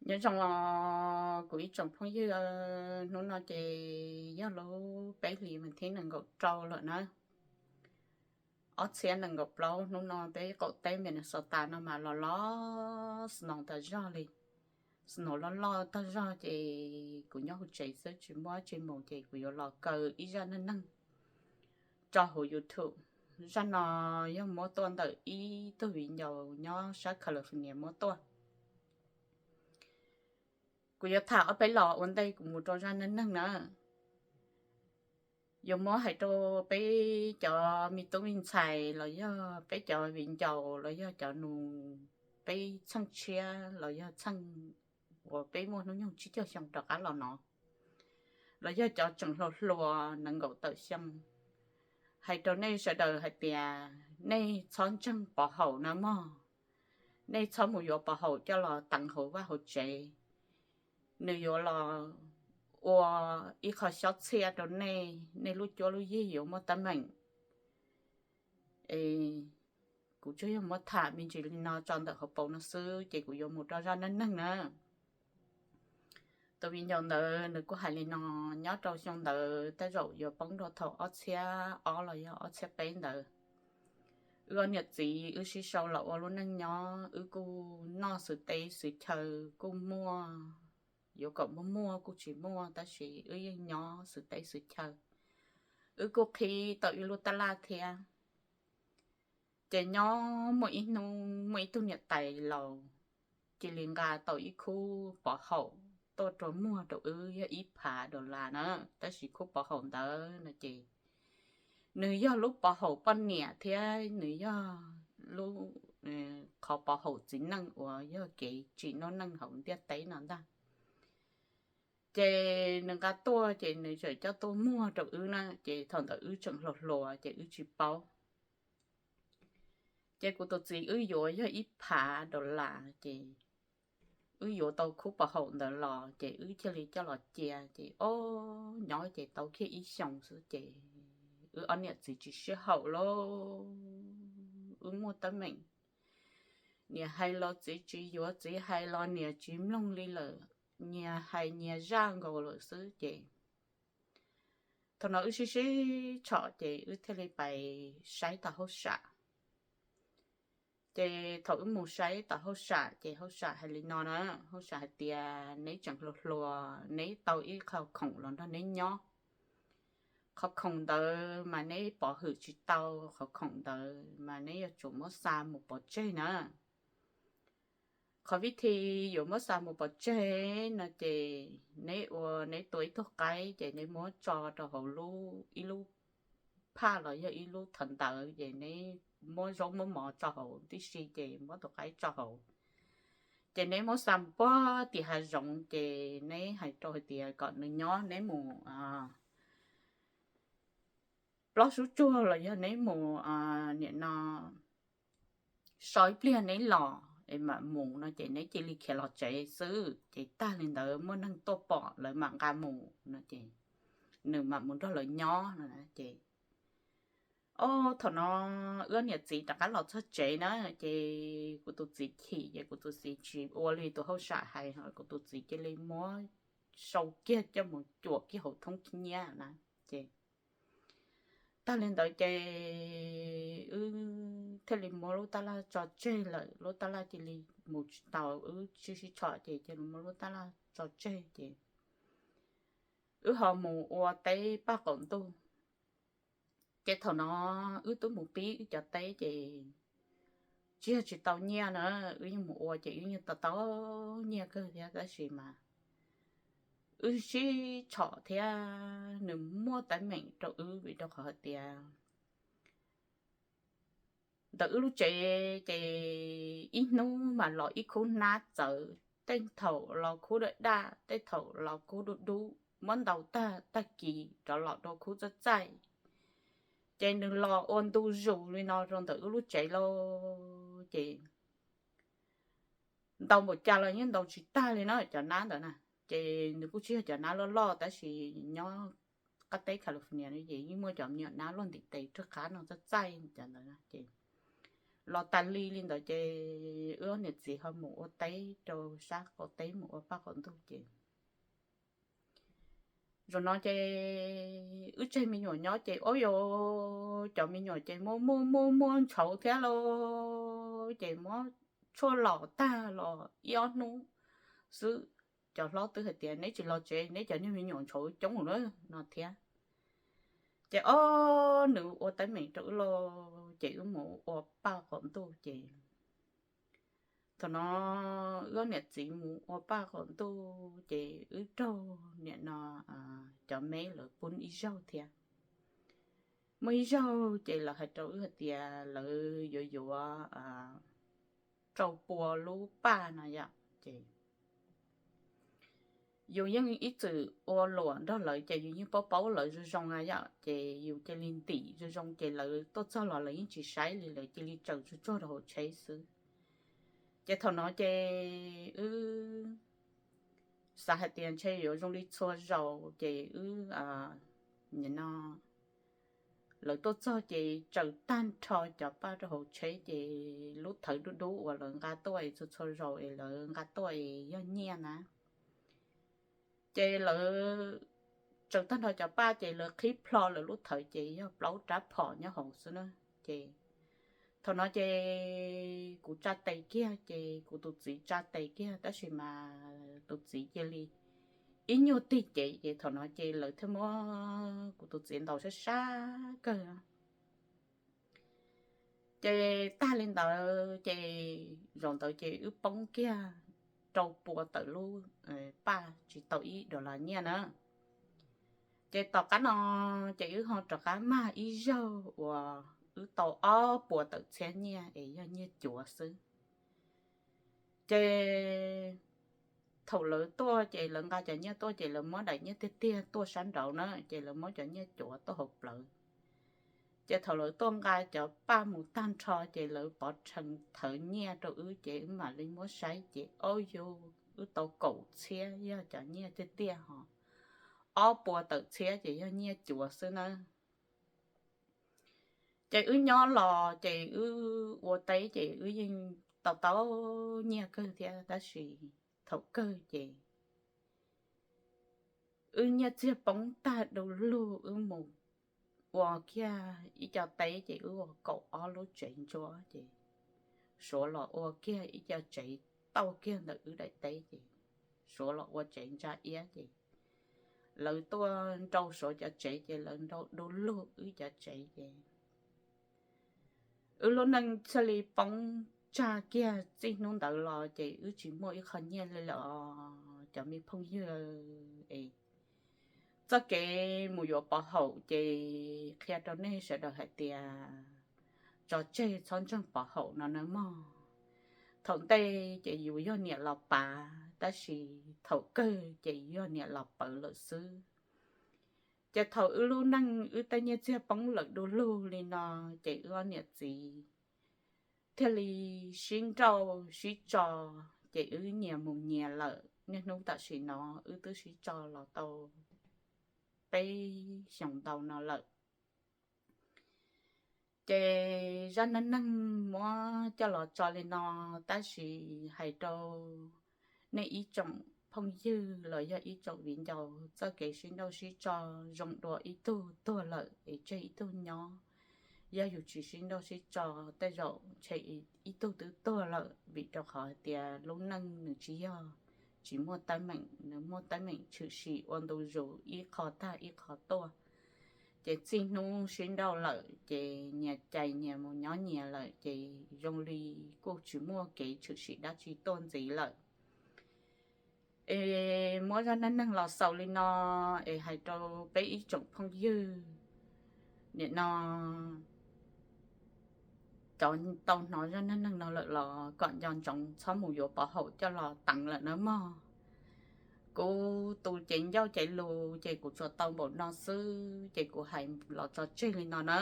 Nyob zoo os kuv ib tsoom phooj ywg, hnub no ces yog lub peb hlis mas thib nees nkaum rau lawm na. Ob txhiab nees nkaum plaub hnub no peb qaum teb Minnesota no mas los los snow tas zog li. Snow loj loj tag zog ces kuv nyob hauv tsev xwb tsis muaj tsis mus ces kuv yuav los kaw ib zaj neej neeg tso hauv YouTube. Zaj no yog muab tuaj ntawm ib tug viv ncaus nyob sab California muab tuaj. Kuv yuav tham ob peb los ua ntej kuv mus rau zaj neej neeg na. Yuav muab hais rau peb cov me tub me ntxhais los yog peb cov viv ncaus los yog cov nus peb txheej tshiab los yog txheej uas peb muaj hnub nyoog tsib caug xyoo rov qab los no, los yog cov tseem hluas hluas nees nkaum tawm xyoo, hais rau nej sawv daws hais tias nej txhob ntseeg pov haum na mog. Nej txhob mus yuav pov haum coj los teev hauv vaj hauv tsev. Nws yuav los ua ib qho xyob txhiaj rau nej, nej lub cuab lub yig yuav muaj teeb meem. Kuv tsuas yog muab tham me ntsis li no tso ntawm hauv paus no xwb ces kuv yuav mus rau zaj neej neeg na. Tus viv ncaus ntawd nws kuj hais li no, nyob rau xyoo ntawd tej zaum yuav poob rau thaum ob txhiab ob los yog ob txhiab peb ntawd. Wb ob niam txiv wb sib sau los ua lub neej nyob, wb kuj noj xwm teb xwm chaw, kuj muaj, yuav kom muaj muaj kuj tsis muaj tab sis wb yeej nyob xwm teb xwm chaw. Wb kuj qhib tau ib lub tab laj thiab. Ces nyob muaj ib hnub muaj ib tug niam tais laus cia li nqa tau ib khub pov haum tuaj rau muag rau wb yog ib phav dollar na, tab sis khub pov haum ntawd no ces nws yog lub pov haum poj niam thiab nws yog lub, qhov pov haum txiv neej uas yog kev tsim noob neej hauv ntiaj teb no ntag. Ces nws nqa tuaj ces nws tseem coj tuaj muag rau wb na, ces thaum ntawd wb tseem hluas hluas ces wb tsis paub. Ces kuv tus txiv wb yuav yog ib phav dollar ces wb yuav tau khub pov haum ntawd los ces wb thiaj li coj los cia ces ob nyob ces tau kiag ib xyoos xwb ces wb ob niam txiv tsis sib haum lauj, wb muaj teeb meem. Niam hais los txiv tsis yuav, txiv hais los niam tsis mloog li lawm, nyias hais nyias zaj nkaus lawm xwb ces thaum no wb sib sib tshom ces wb thiaj li pais saib tau hauj sam. Ces thaum wb mus saib tau hauj sam ces hauj sam hais li no na, hauj sam hais tias neb tseem hluas hluas neb tau ib qho khoom los nrog neb nyob. Qhov khoom ntawd mas neb pov hwm tsis tau, qhov khoom ntawd mas neb yuav tsum muab xa mus pov tseg na. Qhov vib thi yuav muab xa mus pov tseg no ces neb ua neb tua ib tug qaib ces neb muab tso rau hauv ib lub phaj los yog ib lub thawv ntawd ces neb muab zaub muab mov tso hauv tib si ces muab tus qaib tso hauv. Ces neb muab xa mus puag tim hav zoov ces neb hais rau hais tias kom nws nyob neb mus plaub sub tsuag los yog neb mus nim no so ib pliag neb los es mam mus no ces neb cia li khiav los tsev xwb ces tag li ntawd muaj neeg tuaj pom lawv mam nqa mus no ces nws mam mus nrog lawv nyob no ces. Ob thaum no wb niam txiv rov qab los txog tsev na ces kuv tus txiv chim ces kuv tus txiv tsis ua li tus hauj sam hais, kuv tus txiv cia li muab sau kiag coj mus cuam kiag hauv thoob khib nyiab na ces tag li ntawd ces wb thiaj li muab lub tab laj tso tseg lawm, lub tab laj cia li mus tsis tau, wb sib sib tshom ces cia li muab lub tab laj tso tseg ces wb ho mus ua teb paj qaum ntuj. Ces thaum no wb twb mus pib wb cov teb ces tsis yog tsis tau nyiaj na, wb yeej mus ua ces wb yeej tau tau nyiaj kawg thiab tab sis mas wb sib tshom thiab nws muaj teeb meem rau wb vim rau qhov hais tias ntawm wb lub tsev ces ib hnub mas los ib khub hnab txawv, tej thaum los khub daj daj, tej thaum los khub dub dub, muab ntaus tag tag kis rov los rau khub txaij txaij. Ces nws los ua ntu zus li no rau ntawm wb lub tsev lauj ces ntaus npaum cas los yeej ntaus tsis tag li na cov nab ntawd na. Ces nws kuj tsis yog cov nab loj loj tab sis nyob qab teb California no ces yeej muaj cov me nyuam nab luaj ntiv tes rag qab no txaij txaij cov ntawd ces los tas li li ntawd ces wb niam txiv ho mus ua teb rau sab qaum teb mus ua paj qaum ntuj ces zaum no ces wb tseg me nyuam nyob ces ua rau cov me nyuam ces muaj muaj muaj muaj ntshauv thiab lauj, ces muab tshuaj los tag los ib ob hnub xwb, cov hlob twb hais tias neb tsis los tsev neb cov niag me nyuam ntshauv coob lawm no thiab. Ces ob nws ua teeb meem rau wb lauj, ces wb mus ua paj qaum ntuj ces thaum no wb niam txiv mus ua paj qaum ntuj ces wb raug niam no cov me lawv pub ib zaug thiab. Muaj ib zaug ces lawv hais rau wb hais tias lawv yuav yuav rau pua lub paj no yom ces yus yeej ib txwm ua luam nrog lawv ces yus yeej paub paub lawv zoo zoo na yom, ces yus cia li ntim zoo zoo ces lawv tuaj txog los lawv yeej tsis saib li, lawv cia li tsaws tsuag tsuag rau hauv tsheb xwb. Ces thaum no ces wb xav hais tias ntshe yuav zoo li txhua zaus ces wb no lawv tuaj txog ces tsaws tag nrho cov paj rau hauv tsheb ces lub thawv dub dub uas lawv nqa tuaj es txhua txhua zaus es lawv nqa tuaj es yog nyiaj na. Ces lawv tsaws tag nrho cov paj ces lawv qhib plho lawv lub thawv ces yog plaub rab phom nyob hauv xwb na. Ces thaum no ces kuv tsa tes kiag ces kuv tus txiv tsa tes kiag tab sis mas tus txiv cia li ib nyuag tig ces ces thaum no ces lawv thiaj muab kuv tus txiv ntaus sab sab kawg. Ces tag li ntawd ces zaum ntawd ces wb poob kiag rau pua tawm lub paj tsis tau ib dollar nyiaj na. Ces tom qab no ces wb ho rov qab mag ib zaug uas wb tau ob puas tawm txhiab nyiaj es yog nyiaj cuav xwb. Ces thaum lawv tuaj ces lawv nqa cov nyiaj tuaj ces lawv muab daim nyiaj tiag tiag tuaj sab nraud na ces lawv muab cov nyiaj cuav tuaj hauv plawv. Ces thaum lawv tuaj nqa cov paj mus tag nrho ces lawv pov rhees thawv nyiaj rau wb ces wb mam li muab saib ces ob yug wb tau kaum txhiab yog cov nyiaj tiag tiag ho ob puas tawm txhiab ces yog nyiaj cuav xwb na. Ces wb nyob los ces wb ua teb ces wb yeej tau tau nyiaj kawg thiab tab sis thaum kawg ces wb nyiaj txiag poob tag du lug wb mus ua kiag ib co teb ces wb ua kaum ob lub tsev ntsuab ces Suav los ua kiag ib co tsev tauj kiag ntawm wb daim teb ces Suav los ua tsev ntsa iab ces lawv tuaj nrau Suav cov tsev ces lawv nrau du lug wb cov tsev ces wb lub neej thiaj li poob tsag kiag. Txij hnub ntawd los ces wb tsis muaj ib qho nyiaj li lawm os cov me phooj ywg es. Txoj kev mus yuav pov haum ces qhia rau nej sawv daws hais tias tso tseg txhob ntseeg pov haum no nawb mog. Thaum ntej ces yus yog niam los pav tab sis thaum kawg ces yog niam los pawv lawm xwb. Ces thaum wb lub neej wb tej nyiaj txiag poob lawm du lug li no ces wb ob niam txiv thiaj li sib nrauj sib tso ces wb nyias mus nyias lawm. Niaj hnub tam sim no wb twb sib tso los tau peb xyoos ntau no lawm. Ces zaj neej neeg muab coj los tso li no tab sis hais rau nej ib tsoom phooj ywg los yog ib tsoom viv ncaus txoj kev sib nrauj sib tso zoo dua ib tug tuag lawm es tseg ib tug nyob. Yog yus tsis sib nrauj sib tso tej zaum ntshe ib tug twb tuag lawm vim rau qhov hais tias lub neej nws tsis yog tsis muaj teeb meem, nws muaj teeb meem tshwm sim ua ntu zus ib qho tag ib qho tuaj. Ces txij hnub sib nrauj lawm ces nyias cais nyias mus nyob nyias lawm ces zoo li kuj tsis muaj kev tshwm sim dab tsi tuaj ntxiv lawm. Es muab zaj neej neeg los xaus li no es hais rau peb ib tsoom phooj ywg nim no cov tau hnov zaj neej neeg no lawm los kom nco ntsoov txhob mus yuav pov haum coj los teev lawm nawb mog. Kuv tus cev ncauj cev lus ces kuv tsuas tau npaum no xwb ces kuv hais los tso tseg li no na.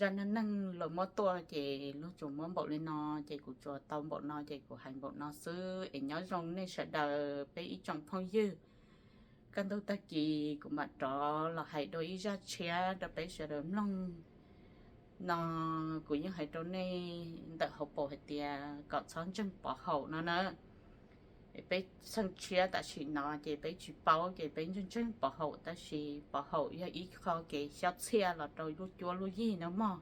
Zaj neej neeg luag muab tuaj ces luag tsuas muab npaum li no ces kuv tsuas tau npaum no ces kuv hais npaum no xwb es nyob zoo nej sawv daws peb ib tsoom phooj ywg. Kaj ntug tag kis kuv mam rov los hais dua ib zaj tshiab rau peb sawv daws mloog. No kuv yeej hais rau nej ntawm hauv paus hais tias kom txhob ntseeg pov haum no na. Peb xeem tshiab tam sim no ces peb tsis paub ces peb ntseeg ntseeg pov haum, tab sis pov haum yog ib qho kev xyob txhiaj los rau lub cuab lub yig no mog.